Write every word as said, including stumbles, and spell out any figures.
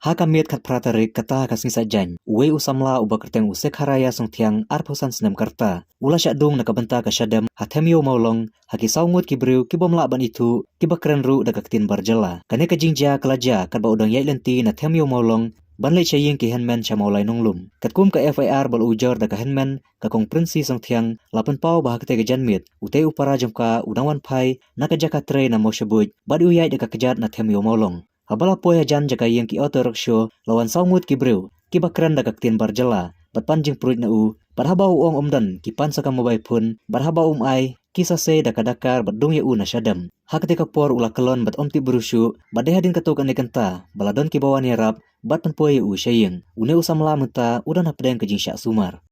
Ha ka miet khatphra tarik kata ka sngi Saitjaiñ, uwei u samla uba kyrteng u Sekharaya Songthiang, arphew san snem ka rta, u la shah dung na ka bynta ka shadem ha Them Ïew Mawlong ha ki saw ngut ki briew ki bym lah ban ithuh, kiba kren ruh da ka ktien bar jylla. Kane ka jingjia ka la jia katba u dang ïaid lynti na Them Ïew Mawlong ban leit sha ïing ki hynmen sha Mawlai Nonglum. Katkum ka F I R ba la ujor da ka hynmen, ka Kong Princy Songthiang, la pynpaw ba ha katei ka janmiet utei u para jong ka u dang wan phai na ka jaka trei na Mawshabuit bad u ïaid da ka kjat na Them Ïew Mawlong. Haba la poi hajan jaka ïing ki auto rickshaw, la wan saw ngut ki briew kiba kren da ka ktien bar jylla bad pan jingpruid na u, bad haba u ong ym don, ki pan sa ka mobile phone, bad haba um ai, ki sa sei da ka dakar bad dung ïa u na shadem. Ha katei ka por u la kyllon bad ym tip bru shuh, bad dei hadien katto katne kynta ba la don kiba wan ïarap bad pynpoi ïa u sha ïing. Une u samla mynta u don hapdeng ka jingshah sumar.